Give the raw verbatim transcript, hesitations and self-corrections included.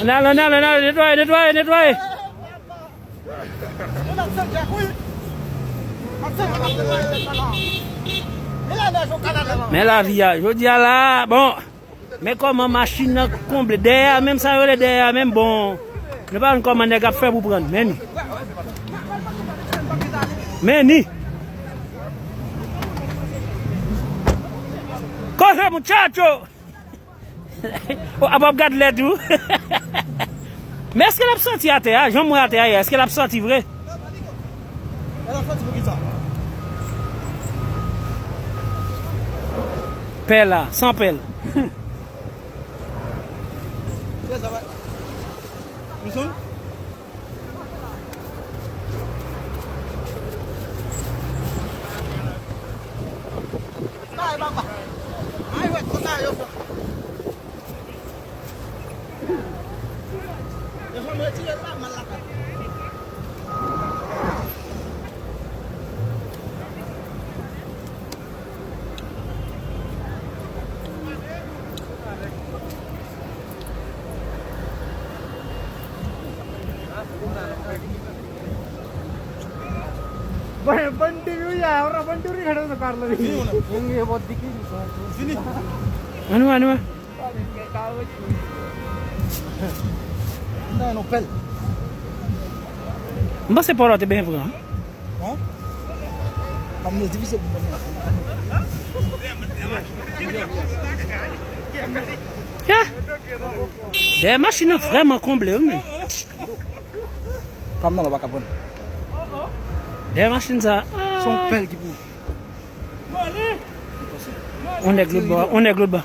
Ann al, ann al, ann al, netwaye, netwaye, netwaye. Men lavi a, jodi a la, bon. Men kòman machin nan konble. Dèyè a menm, sa yo rele dèyè a menm, bon. Nou pa konn kòman nèg ap fè pou prann. Men ni. Men ni. Koze, muchacho! Oh, ap ap gad lè tou. Men èske l ap sòti atè a? Jan m wè atè a ye, èske l ap sòti vre? L ap sòti pou kisa? Pè la, san pè l. Kisa va? Misyon? Bon, bon, TV यार, अपन टीवी खड़े से कर लो। Fini. Annou, annou. Nan, non, pèl. M panse pòl la te byen pran. Non? Kòm nou difisil pou mwen. Yeah. Dèyè machin nan vrèman konble, wi, men. Kòm nan, pa ka pran. Dèyè machin sa. Se yon pèl ki pou. On nèg lòt bò, on nèg lòt bò.